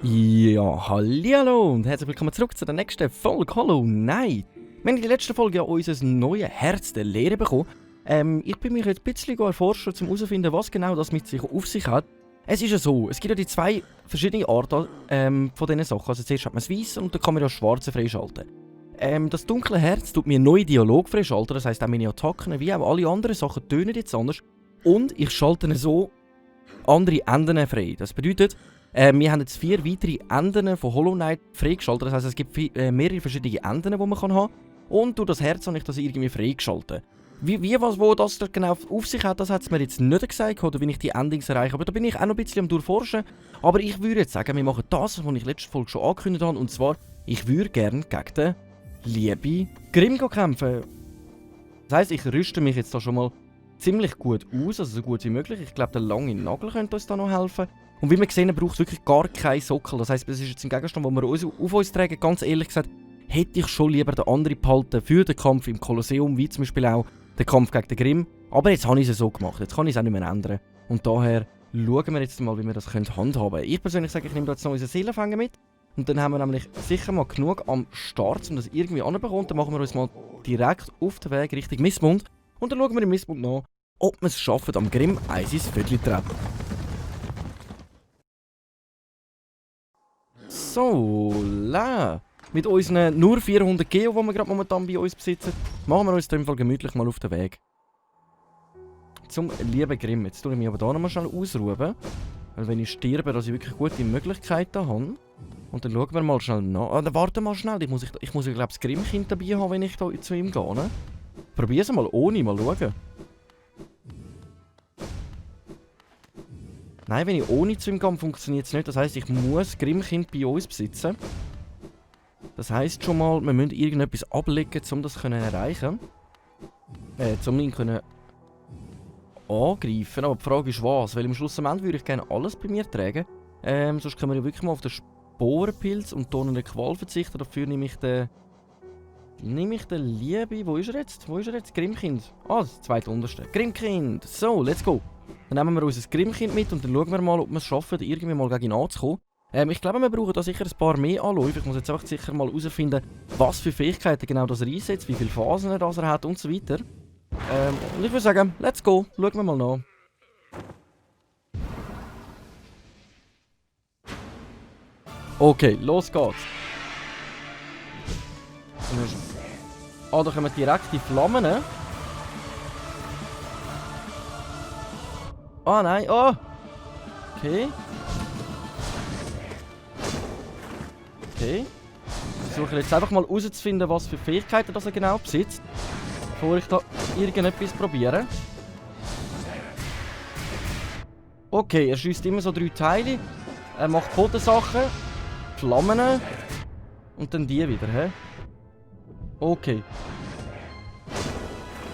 Ja, hallihallo und herzlich willkommen zurück zu der nächsten Folge Hollow Knight. Wir haben in der letzten Folge ja unser neues Herz der Lehre bekommen. Ich bin mich jetzt ein bisschen erforschen, um herauszufinden, was genau das mit sich auf sich hat. Es ist ja so, es gibt ja die zwei verschiedenen Arten von diesen Sachen. Also zuerst hat man das Weiße und dann kann man das Schwarze freischalten. Das dunkle Herz tut mir neue Dialog freischalten, das heisst auch meine Attacken wie auch alle anderen Sachen tönen jetzt anders. Und ich schalte so andere Enden frei. Das bedeutet, wir haben jetzt 4 weitere Enden von Hollow Knight freigeschaltet. Das heisst, es gibt mehrere verschiedene Enden, die man haben kann. Und durch das Herz habe ich das irgendwie freigeschaltet. Wo das genau auf sich hat, das hat es mir jetzt nicht gesagt, oder wie ich die Endings erreiche. Aber da bin ich auch noch ein bisschen am durchforschen. Aber ich würde jetzt sagen, wir machen das, was ich letzte Folge schon angekündigt habe. Und zwar, ich würde gerne gegen den lieben Grimm kämpfen. Das heisst, ich rüste mich jetzt da schon mal ziemlich gut aus, also so gut wie möglich. Ich glaube, der lange Nagel könnte uns da noch helfen. Und wie wir sehen, braucht es wirklich gar keinen Sockel. Das heisst, das ist jetzt ein Gegenstand, den wir auf uns tragen. Ganz ehrlich gesagt, hätte ich schon lieber den anderen behalten für den Kampf im Kolosseum, wie zum Beispiel auch den Kampf gegen den Grimm. Aber jetzt habe ich es so gemacht, jetzt kann ich es auch nicht mehr ändern. Und daher schauen wir jetzt mal, wie wir das handhaben können. Ich persönlich sage, ich nehme da jetzt noch unseren Seelenfänger mit. Und dann haben wir nämlich sicher mal genug am Start, um das irgendwie anzubekommen. Dann machen wir uns mal direkt auf den Weg Richtung Mistmund. Und dann schauen wir im Mistmund nach, ob wir es schaffen, am Grimm eins ins Viertel zu treten. So, mit unseren nur 400 Geo, die wir gerade momentan bei uns besitzen, machen wir uns in dem Fall gemütlich mal auf den Weg. Zum lieben Grimm. Jetzt tue ich mich aber da nochmal schnell ausruhen. Weil wenn ich sterbe, dass ich wirklich gute Möglichkeiten habe. Und dann schauen wir mal schnell nach. Warte mal schnell, ich muss glaube das Grimmkind dabei haben, wenn ich da zu ihm gehe. Ne? Probier es mal ohne, mal schauen. Nein, wenn ich ohne zu ihm gehe, funktioniert es nicht. Das heisst, ich muss Grimmkind bei uns besitzen. Das heisst schon mal, wir müssen irgendetwas ablegen, um das zu erreichen. Um ihn angreifen. Aber die Frage ist was? Weil im Schlussendlich würde ich gerne alles bei mir tragen. Sonst können wir ja wirklich mal auf den Sporenpilz und hier eine Qual verzichten. Dafür nehme ich den Liebe. Wo ist er jetzt? Grimmkind. Ah, das zweite unterste. Grimmkind. So, let's go. Dann nehmen wir unser Grimmkind mit und dann schauen wir mal, ob wir es schaffen, irgendwie mal gegen ihn anzukommen. Ich glaube, wir brauchen da sicher ein paar mehr Anläufe. Ich muss jetzt einfach sicher mal herausfinden, was für Fähigkeiten genau das er einsetzt, wie viele Phasen er hat und so weiter. Und ich würde sagen, let's go. Schauen wir mal nach. Okay, los geht's. Da kommen direkt die Flammen. Ah, nein. Oh! Okay. Ich versuche jetzt einfach mal herauszufinden, was für Fähigkeiten das er genau besitzt. Bevor ich da irgendetwas probiere. Okay, er schießt immer so 3 Teile. Er macht Bodensachen, Flammen und dann die wieder, hä? Okay.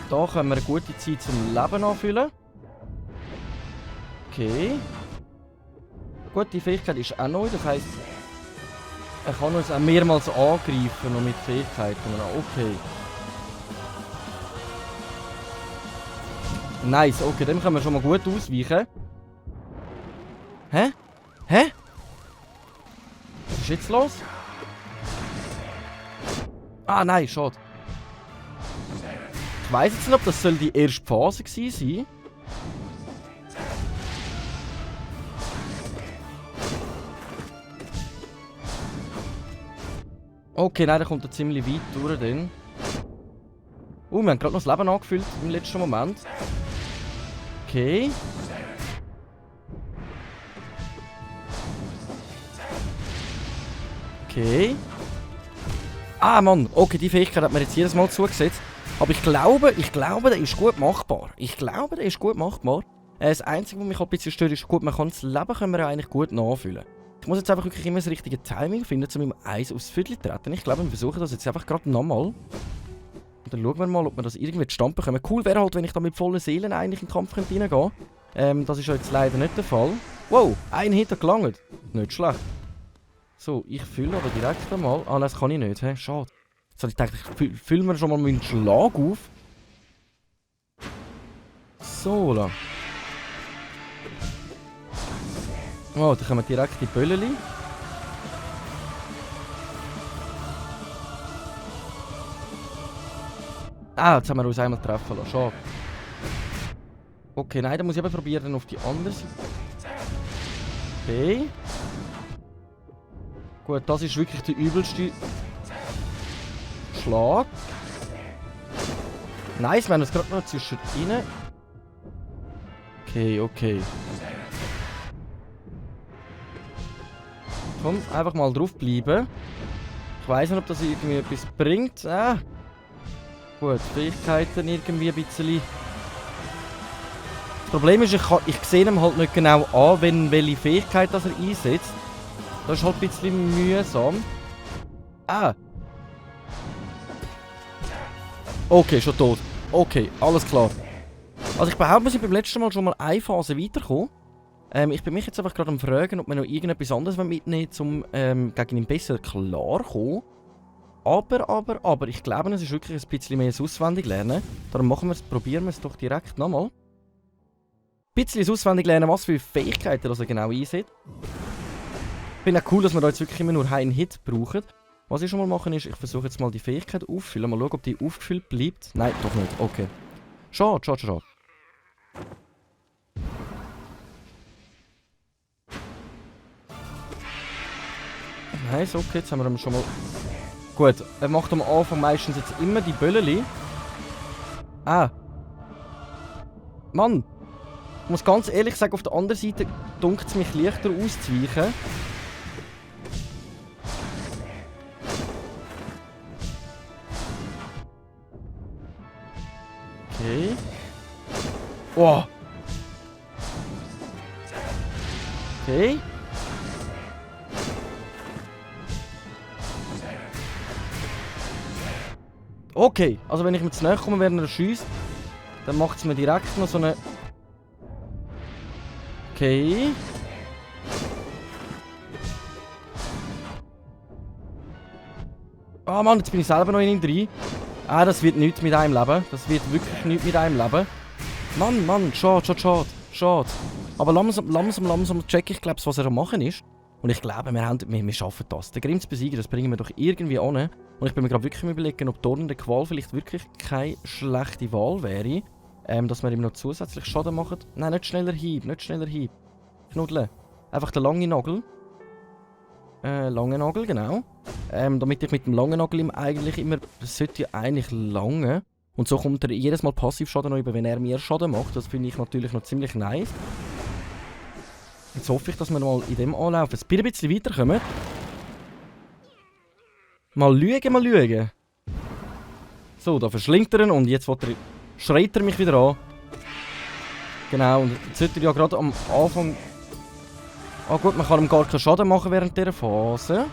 Da können wir eine gute Zeit zum Leben anfüllen. Okay. Gut, die Fähigkeit ist auch neu, das heisst, er kann uns auch mehrmals angreifen noch mit Fähigkeiten. Okay. Nice, okay, dem können wir schon mal gut ausweichen. Hä? Was ist jetzt los? Ah nein, schade. Ich weiss jetzt nicht, ob das die erste Phase gewesen sein. Okay, nein, der kommt da ziemlich weit durch. Wir haben gerade noch das Leben angefüllt im letzten Moment. Okay. Ah, Mann. Okay, die Fähigkeit hat mir jetzt jedes Mal zugesetzt. Aber ich glaube, der ist gut machbar. Das Einzige, was mich ein bisschen stört, ist, gut, man kann das Leben können wir ja eigentlich gut nachfüllen. Ich muss jetzt einfach wirklich immer das richtige Timing finden, um ihm Eis aufs Viertel zu treten. Ich glaube, wir versuchen das jetzt einfach gerade nochmal. Und dann schauen wir mal, ob wir das irgendwie stampen können. Cool wäre halt, wenn ich da mit vollen Seelen eigentlich in den Kampf reingehen könnte. Das ist ja jetzt leider nicht der Fall. Wow, ein Hit hat gelangt. Nicht schlecht. So, ich fülle aber direkt einmal. Ah, nein, das kann ich nicht. Schade. Jetzt habe ich gedacht, ich fülle mir schon mal meinen Schlag auf. So, da. Oh, da kommen direkt die Bölleli. Ah, jetzt haben wir uns einmal treffen lassen. Schade. Okay, nein, dann muss ich eben probieren auf die andere Seite. Okay. Gut, das ist wirklich der übelste Schlag. Nice, wir haben uns gerade noch zwischen rein. Okay, okay. Komm, einfach mal drauf bleiben. Ich weiss nicht, ob das irgendwie etwas bringt. Ah. Gut, Fähigkeiten irgendwie ein bisschen. Das Problem ist, ich sehe ihm halt nicht genau an, welche Fähigkeit das er einsetzt. Das ist halt ein bisschen mühsam. Ah. Okay, schon tot. Okay, alles klar. Also ich behaupte, wir sind beim letzten Mal schon mal eine Phase weitergekommen. Ich bin mich jetzt einfach gerade am fragen, ob wir noch irgendetwas anderes mitnehmen, um gegen ihn besser klarzukommen. Aber, ich glaube, es ist wirklich ein bisschen mehr auswendig lernen. Darum probieren wir es doch direkt nochmal. Ein bisschen auswendig lernen, was für Fähigkeiten er genau einsetzt. Ich finde auch cool, dass wir da jetzt wirklich immer nur einen Hit brauchen. Was ich schon mal mache, ist, ich versuche jetzt mal die Fähigkeit auffüllen. Mal schauen, ob die aufgefüllt bleibt. Nein, doch nicht. Okay. Schade, schade, schade. Nice, okay, jetzt haben wir ihn schon mal... Gut, er macht am Anfang meistens jetzt immer die Bölleli. Ah. Mann. Ich muss ganz ehrlich sagen, auf der anderen Seite dunkt es mich leichter auszuweichen. Okay. Oh. Okay. Okay, also wenn ich mir zu nahe komme, während er schießt, dann macht es mir direkt noch so eine... Okay. Ah Mann, jetzt bin ich selber noch in ihm drin. Ah, das wird nichts mit einem Leben. Das wird wirklich nichts mit einem Leben. Mann, schade. Aber langsam check ich, glaube was er am machen ist. Und ich glaube, wir schaffen das. Den Grimm zu besiegen, das bringen wir doch irgendwie an. Und ich bin mir gerade wirklich überlegen, ob Dorn der Qual vielleicht wirklich keine schlechte Wahl wäre. Dass wir ihm noch zusätzlich Schaden machen. Nein, nicht schneller Hieb. Knuddeln. Einfach der lange Nagel. Lange Nagel, genau. Damit ich mit dem langen Nagel ihm eigentlich immer... Das sollte ja eigentlich lange. Und so kommt er jedes Mal Passivschaden noch über, wenn er mir Schaden macht. Das finde ich natürlich noch ziemlich nice. Jetzt hoffe ich, dass wir mal in dem Anlauf ein bisschen weiterkommen. Mal schauen. So, da verschlingt er ihn und jetzt schreit er mich wieder an. Genau, und jetzt sollte er ja gerade am Anfang... Ah gut, man kann ihm gar keinen Schaden machen während dieser Phase.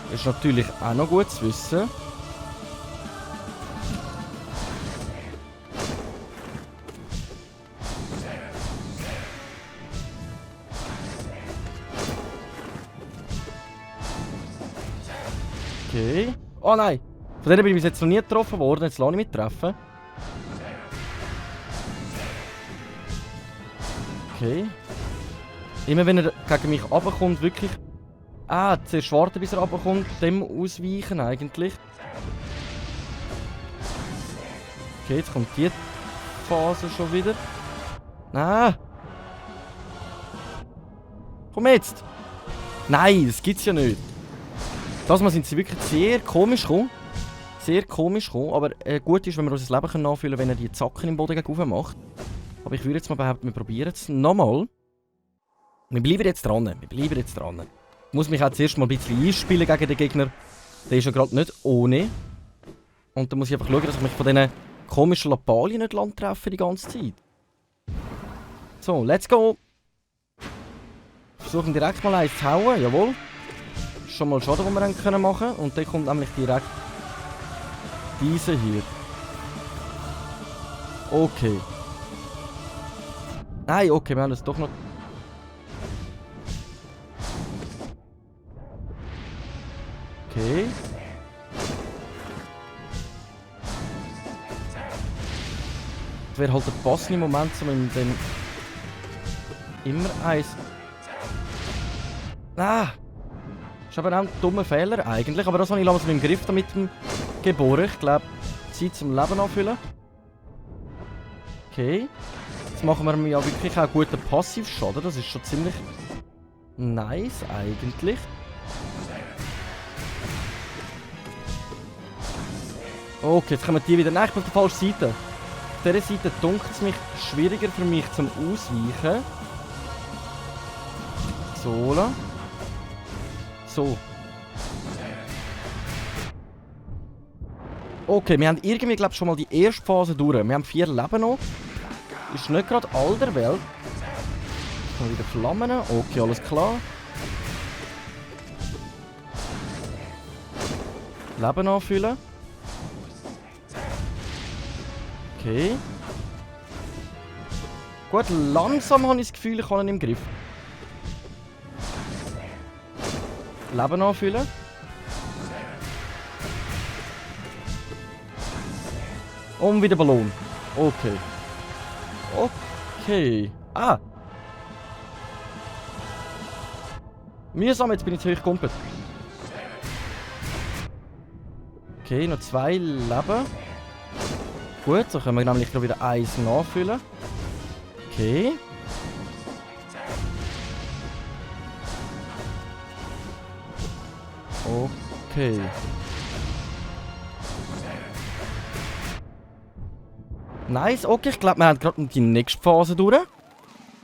Das ist natürlich auch noch gut zu wissen. Okay. Oh nein! Von denen bin ich bis jetzt noch nie getroffen worden. Jetzt lasse ich mich treffen. Okay. Immer wenn er gegen mich runterkommt, wirklich... Ah, zuerst warten, bis er runterkommt. Dem ausweichen eigentlich. Okay, jetzt kommt die Phase schon wieder. Nein! Komm jetzt! Nein, das gibt's ja nicht. Das Mal sind sie wirklich sehr komisch gekommen. Aber gut ist, wenn wir unser Leben nachfüllen können, wenn er die Zacken im Boden gegenüber macht. Aber ich würde jetzt mal behaupten, wir probieren es nochmal. Wir bleiben jetzt dran. Ich muss mich auch zuerst mal ein bisschen einspielen gegen den Gegner. Der ist ja gerade nicht ohne. Und dann muss ich einfach schauen, dass ich mich von diesen komischen Lappalien nicht treffe die ganze Zeit. So, let's go! Versuchen direkt mal eins zu hauen, jawohl. Schon mal Schaden, den wir machen können. Und dann kommt nämlich direkt diese hier. Okay. Nein, okay, wir haben es doch noch... Okay. wäre halt der passende Moment, um ihm dann immer eins... Ah! Ist aber auch ein dummer Fehler eigentlich, aber das habe ich langsam im Griff da mit dem Geboren. Ich glaube, Zeit zum Leben anfüllen. Okay. Jetzt machen wir ja wirklich auch guten Passivschaden, das ist schon ziemlich nice eigentlich. Okay, jetzt kommen die wieder. Nein, ich bin auf der falschen Seite. Auf dieser Seite dunkelt es mich schwieriger für mich zum Ausweichen. So. So. Okay, wir haben irgendwie, glaube ich, schon mal die erste Phase durch. Wir haben 4 Leben noch. Ist nicht gerade all der Welt. Mal wieder Flammen. Okay, alles klar. Leben anfüllen. Okay. Gut, langsam habe ich das Gefühl, ich habe ihn im Griff. Leben anfüllen. Und wieder Ballon. Okay. Okay. Ah! Mühsam, jetzt bin ich zu hoch gekumpelt. Okay, noch 2 Leben. Gut, so können wir nämlich noch wieder 1 nachfüllen. Okay. Okay. Nice, okay, ich glaube, wir haben gerade die nächste Phase durch. Und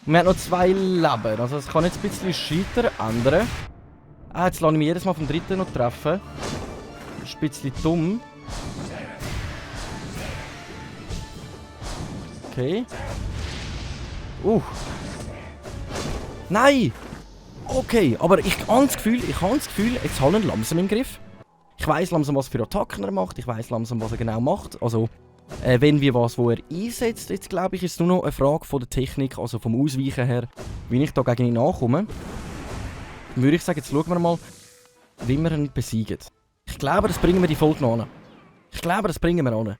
wir haben noch 2 Leben, also es kann jetzt ein bisschen scheitern ändern. Ah, jetzt lasse ich mich jedes Mal vom dritten noch treffen. Das ist ein bisschen dumm. Okay. Nein! Okay, aber ich habe das Gefühl, jetzt habe ich ihn langsam im Griff. Ich weiss langsam, was für Attacken er macht, ich weiss langsam, was er genau macht. Also, wenn wie was, wo er einsetzt, jetzt glaube ich, ist es nur noch eine Frage von der Technik, also vom Ausweichen her, wie ich da gegen ihn nachkomme. Dann würde ich sagen, jetzt schauen wir mal, wie wir ihn besiegen. Ich glaube, das bringen wir die Folge noch an. Ich glaube, das bringen wir an.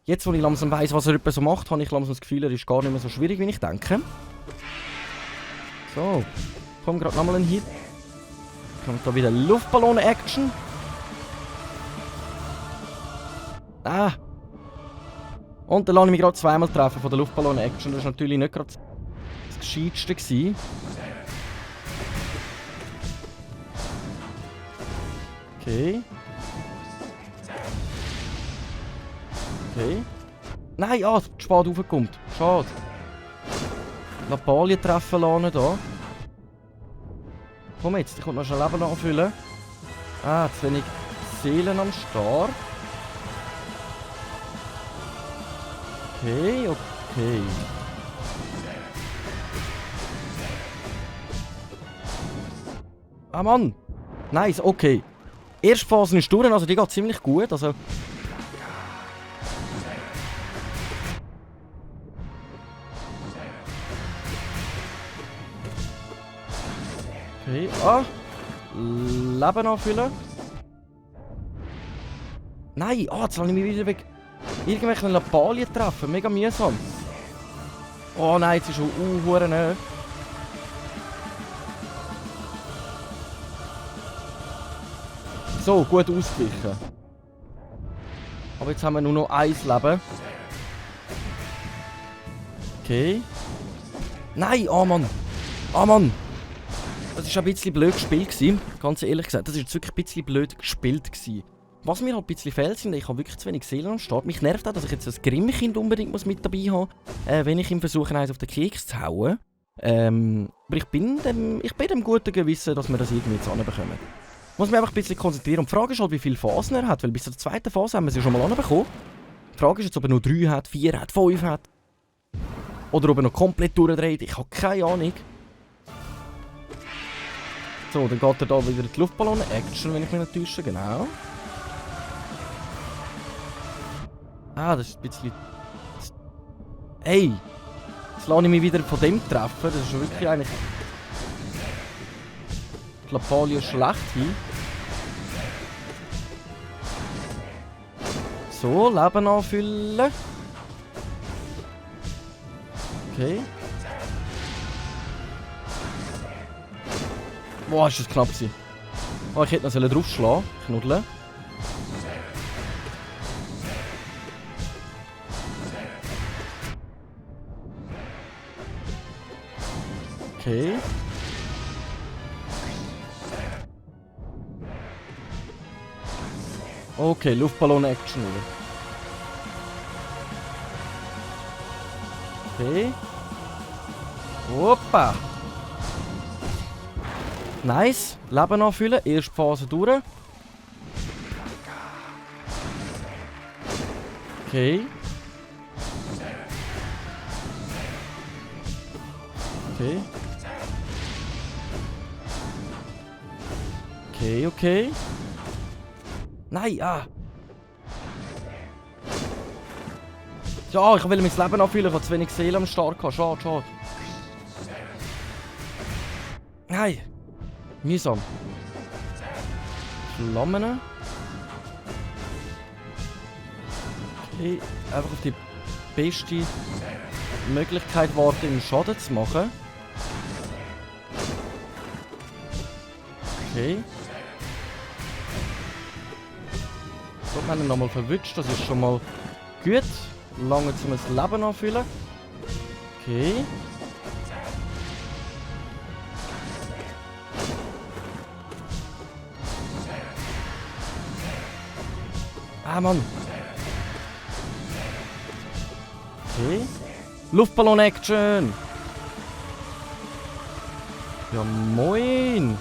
Jetzt, wo ich langsam weiss, was er so macht, habe ich langsam das Gefühl, er ist gar nicht mehr so schwierig, wie ich denke. So, kommt gerade nochmal ein Hit. Kommt da wieder Luftballon-Action. Ah! Und dann lasse ich mich gerade zweimal treffen von der Luftballon-Action. Das war natürlich nicht gerade das Gescheiteste gewesen. Okay. Okay. Nein, ah, zu spät raufgekommen. Schade. Lappalien treffen lassen hier. Komm jetzt, ich kann noch schnell Leben anfüllen. Ah, zu wenig Seelen am Start. Okay, okay. Ah Mann! Nice, okay. Erste Phase ist durch, also die geht ziemlich gut. Also. Okay, ah! Leben anfüllen. Nein, ah, jetzt lasse ich mich wieder weg. Irgendwelche Lappalien treffen, mega mühsam. Oh nein, jetzt ist schon hure näher. So, gut ausgewichen. Aber jetzt haben wir nur noch 1 Leben. Okay. Nein, oh Mann. Oh Mann. Das war ein bisschen blöd gespielt gewesen. Ganz ehrlich gesagt, das war jetzt wirklich ein bisschen blöd gespielt gewesen. Was mir halt ein bisschen fehlt, sind, ich habe wirklich zu wenig Seelen am Start. Mich nervt auch, dass ich jetzt das Grimmkind unbedingt mit dabei habe, wenn ich ihm versuche, eins auf den Keks zu hauen. Aber ich bin dem guten Gewissen, dass wir das irgendwie jetzt anbekommen. Ich muss mich einfach ein bisschen konzentrieren. Und die Frage ist halt, wie viele Phasen er hat, weil bis zur zweiten Phase haben wir sie schon mal anbekommen. Die Frage ist jetzt, ob er noch 3 hat, 4 hat, 5 hat. Oder ob er noch komplett durchdreht. Ich habe keine Ahnung. So, dann geht er da wieder die Luftballon-Action, wenn ich mich nicht täusche, genau. Ah, das ist ein bisschen... Ey! Jetzt lasse ich mich wieder von dem treffen. Das ist wirklich eigentlich... Die Lappalien schlecht hin. So, Leben anfüllen. Okay. Boah, ist das knapp gewesen. Oh, ich hätte noch draufschlagen. Knuddeln. Okay. Okay, Luftballon-Action wieder. Okay. Hoppa. Nice. Leben anfüllen. Erste Phase durch. Okay. Okay. Okay, okay. Nein, ah. Ja, ich will mein Leben anfüllen. Ich habe zu wenig Seele am Start gehabt. Schade, schade. Nein. Mühsam. Flammen. Okay, einfach auf die beste Möglichkeit warten, ihm Schaden zu machen. Okay. So, wir haben ihn nochmal verwünscht, das ist schon mal gut. Lange zum Leben anfüllen. Okay. Ah, Mann. Okay. Luftballon-Action. Ja, moin.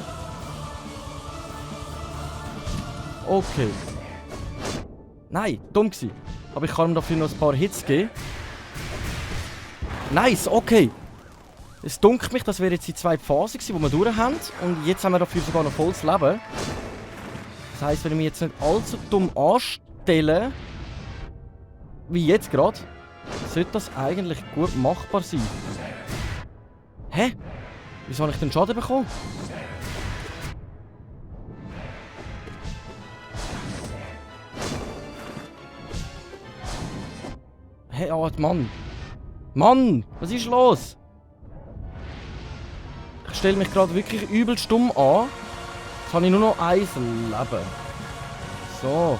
Okay. Nein, dumm gewesen. Aber ich kann ihm dafür noch ein paar Hits geben. Nice, okay. Es dunkelt mich, das wäre jetzt die zweite Phase gewesen, die wir durch haben. Und jetzt haben wir dafür sogar noch volles Leben. Das heisst, wenn ich mich jetzt nicht allzu dumm anstelle, wie jetzt gerade, sollte das eigentlich gut machbar sein. Hä? Wieso habe ich den Schaden bekommen? Hey, oh Mann! Mann! Was ist los? Ich stelle mich gerade wirklich übel stumm an. Jetzt habe ich nur noch ein Leben. So.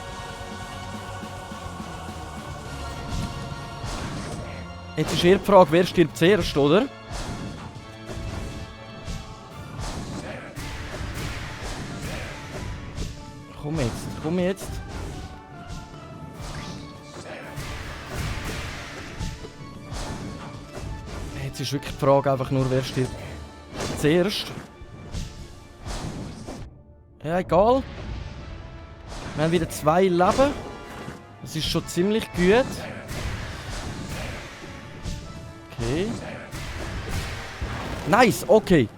Jetzt ist eher die Frage, wer stirbt zuerst, oder? Komm jetzt, komm jetzt. Jetzt ist wirklich die Frage einfach nur, wer stirbt zuerst. Ja, egal. Wir haben wieder 2 Leben. Das ist schon ziemlich gut. Okay. Nice, okay.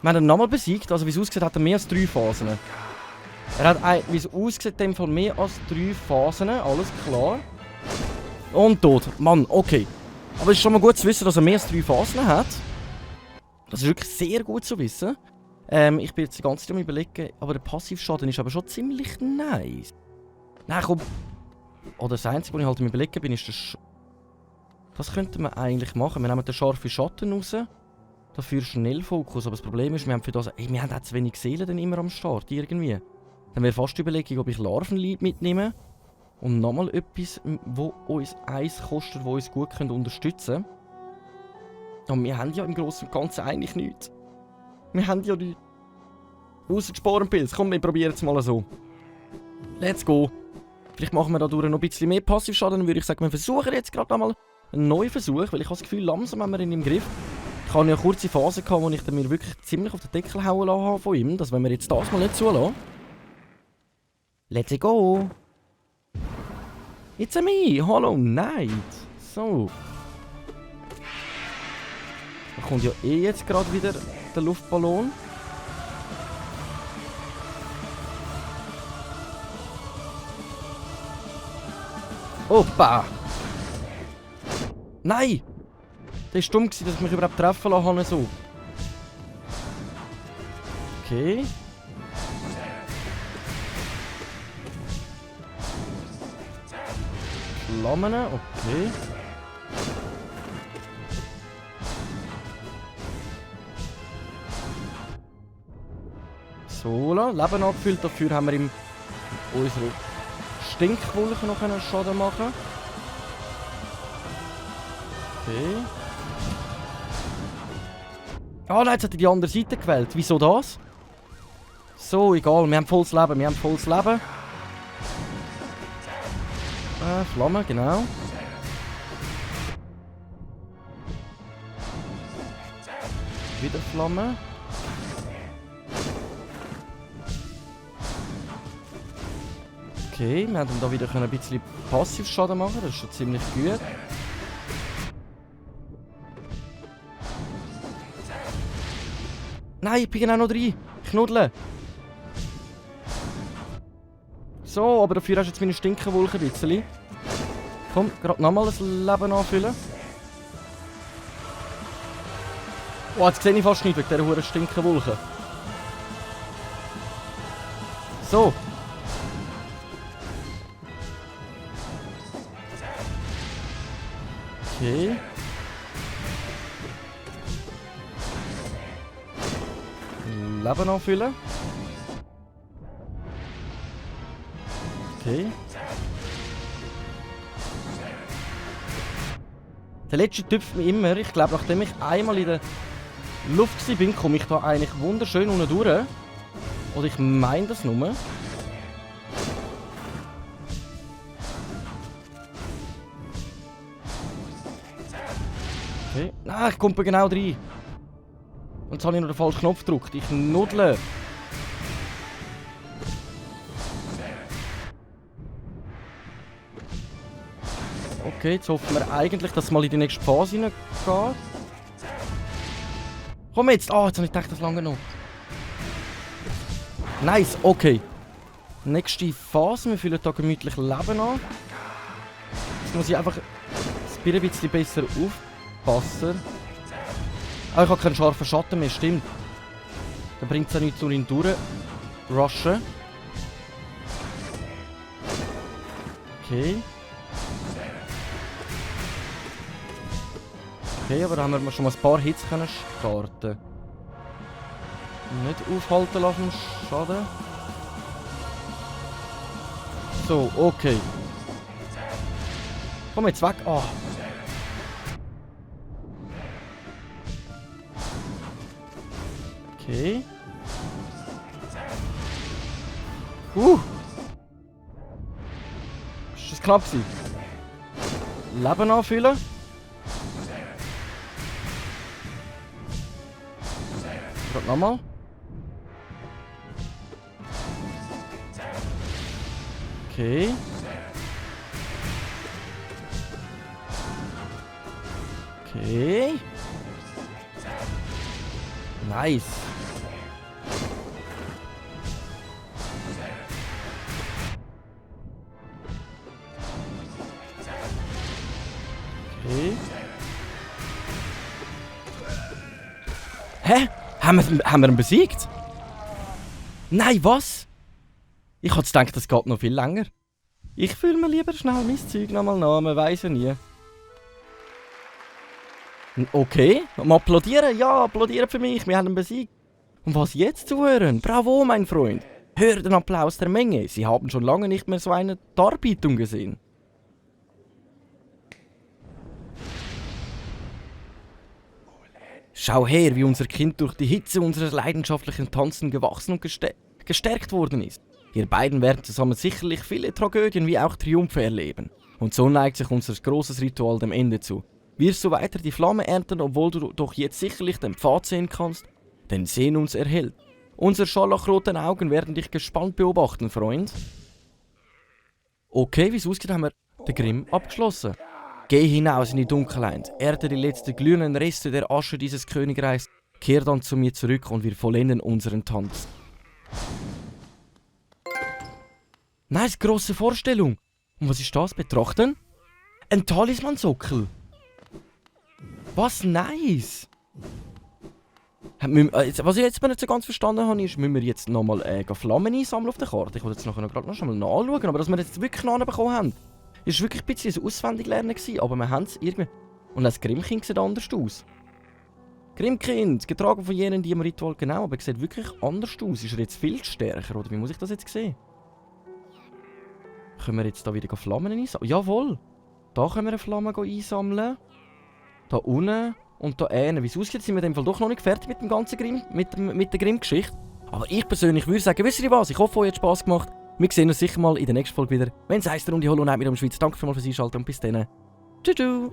Wir haben ihn nochmal besiegt. Also wie es aussieht, hat er mehr als 3 Phasen. Er hat, wie es aussieht, in dem Fall mehr als 3 Phasen. Alles klar. Und tot. Mann, okay. Aber es ist schon mal gut zu wissen, dass er mehr als 3 Phasen hat. Das ist wirklich sehr gut zu wissen. Ich bin jetzt die ganze Zeit am Überlegen, aber der Passivschaden ist aber schon ziemlich nice. Nein, komm. Oder das Einzige, was ich halt am Überlegen bin, ist das. Das könnte man eigentlich machen. Wir nehmen den scharfen Schatten raus. Dafür Schnellfokus. Aber das Problem ist, wir haben für das. Ey, wir haben auch zu wenig Seelen dann immer am Start. Irgendwie. Dann wäre fast die Überlegung, ob ich Larvenlieb mitnehme. Und nochmal etwas, wo uns Eis kostet, wo uns gut unterstützen können. Und wir haben ja im Großen und Ganzen eigentlich nichts. Wir haben ja nichts. Ausser die Sporenpilz. Komm, wir probieren es mal so. Let's go. Vielleicht machen wir dadurch noch ein bisschen mehr Passivschaden. Dann würde ich sagen, wir versuchen jetzt gerade einmal einen neuen Versuch. Weil ich habe das Gefühl, langsam haben wir ihn im Griff. Ich habe ja eine kurze Phase gehabt, wo ich dann mir wirklich ziemlich auf den Deckel hauen lassen habe von ihm. Das wollen wir jetzt das mal nicht zulassen. Let's go. It's a me, Hollow Knight. So. Da kommt ja eh jetzt gerade wieder der Luftballon. Opa! Nein! Das war dumm, dass ich mich überhaupt treffen lassen habe. So. Okay. Flammen, okay. So, Leben abgefüllt. Dafür haben wir ihm unsere Stinkwolke noch einen Schaden machen. Okay. Ah nein, jetzt hat er die andere Seite gewählt. Wieso das? So, egal. Wir haben volles Leben. Wir haben volles Leben. Flamme, genau. Wieder Flamme. Okay, wir haben da wieder ein bisschen Passivschaden machen. Das ist schon ziemlich gut. Nein, ich bin genau noch rein. Knuddle. So, aber dafür hast du jetzt meine Stinkenwolke ein bisschen. Komm, gerade nochmal ein Leben anfüllen. Oh, jetzt sehe ich fast nicht wegen dieser hohen Stinkenwolke. So. Okay. Leben anfüllen. Okay. Der letzte tüpft mich immer. Ich glaube, nachdem ich einmal in der Luft war, komme ich da eigentlich wunderschön unten durch. Oder ich meine das nur. Okay. Nein, ich komme genau rein. Und jetzt habe ich noch den falschen Knopf gedrückt. Ich nuddle. Okay, jetzt hoffen wir eigentlich, dass es mal in die nächste Phase hineingeht. Komm jetzt! Ah, jetzt habe ich gedacht, das lange noch. Nice, okay. Nächste Phase, wir füllen hier gemütlich Leben an. Jetzt muss ich einfach ein bisschen besser aufpassen. Ah, ich habe keinen scharfen Schatten mehr, stimmt. Dann bringt es ja nichts, um ihn durchrushen. Okay. Okay, aber da haben wir schon mal ein paar Hits können starten. Nicht aufhalten lassen, schade. So, okay. Komm jetzt weg. Ah. Okay. Ist das knapp gewesen? Leben anfüllen. Gerade nochmal. Okay. Okay. Nice. Okay. Hä? Haben wir ihn besiegt? Nein, was? Ich hatte gedacht, das geht noch viel länger. Ich fühle mir lieber schnell mein Zeug nochmal nach, man weiss ja nie. Okay, applaudieren? Ja, applaudieren für mich, wir haben ihn besiegt. Und was jetzt zuhören? Bravo, mein Freund. Hör den Applaus der Menge, Sie haben schon lange nicht mehr so eine Darbietung gesehen. Schau her, wie unser Kind durch die Hitze unseres leidenschaftlichen Tanzen gewachsen und gestärkt worden ist. Ihr beiden werden zusammen sicherlich viele Tragödien wie auch Triumphe erleben. Und so neigt sich unser großes Ritual dem Ende zu. Wirst du weiter die Flamme ernten, obwohl du doch jetzt sicherlich den Pfad sehen kannst? Denn Sehen uns erhellt. Unsere scharlachroten Augen werden dich gespannt beobachten, Freund. Okay, wie es aussieht, haben wir den Grimm abgeschlossen. Geh hinaus in die Dunkelheit, erde die letzten glühenden Reste der Asche dieses Königreichs, kehr dann zu mir zurück und wir vollenden unseren Tanz. Nice, grosse Vorstellung. Und was ist das? Betrachten? Ein Talismansockel. Was nice. Was ich jetzt nicht so ganz verstanden habe, ist, müssen wir jetzt nochmal Flammen einsammeln auf der Karte. Ich wollte jetzt nachher gerade noch schon mal nachschauen, aber dass wir jetzt wirklich nachbekommen haben. Es war wirklich ein bisschen ein Auswendiglernen, aber wir haben es irgendwie... Und das Grimmkind sieht anders aus. Grimmkind, getragen von jenen, die im Ritual genau, aber er sieht wirklich anders aus. Ist er jetzt viel stärker, oder wie muss ich das jetzt sehen? Können wir jetzt da wieder Flammen einsammeln? Jawohl! Da können wir eine Flamme einsammeln. Da unten und da hinten. Wie es aussieht, sind wir in dem Fall doch noch nicht fertig mit dem ganzen Grimm, mit der Grimm-Geschichte. Aber ich persönlich würde sagen, wisst ihr was? Ich hoffe, euch hat Spass gemacht. Wir sehen uns sicher mal in der nächsten Folge wieder. Wenn es heisst, der Runde Hollow Knight mit dem Schweiz. Danke vielmals fürs Einschalten und bis dann. Tschüss.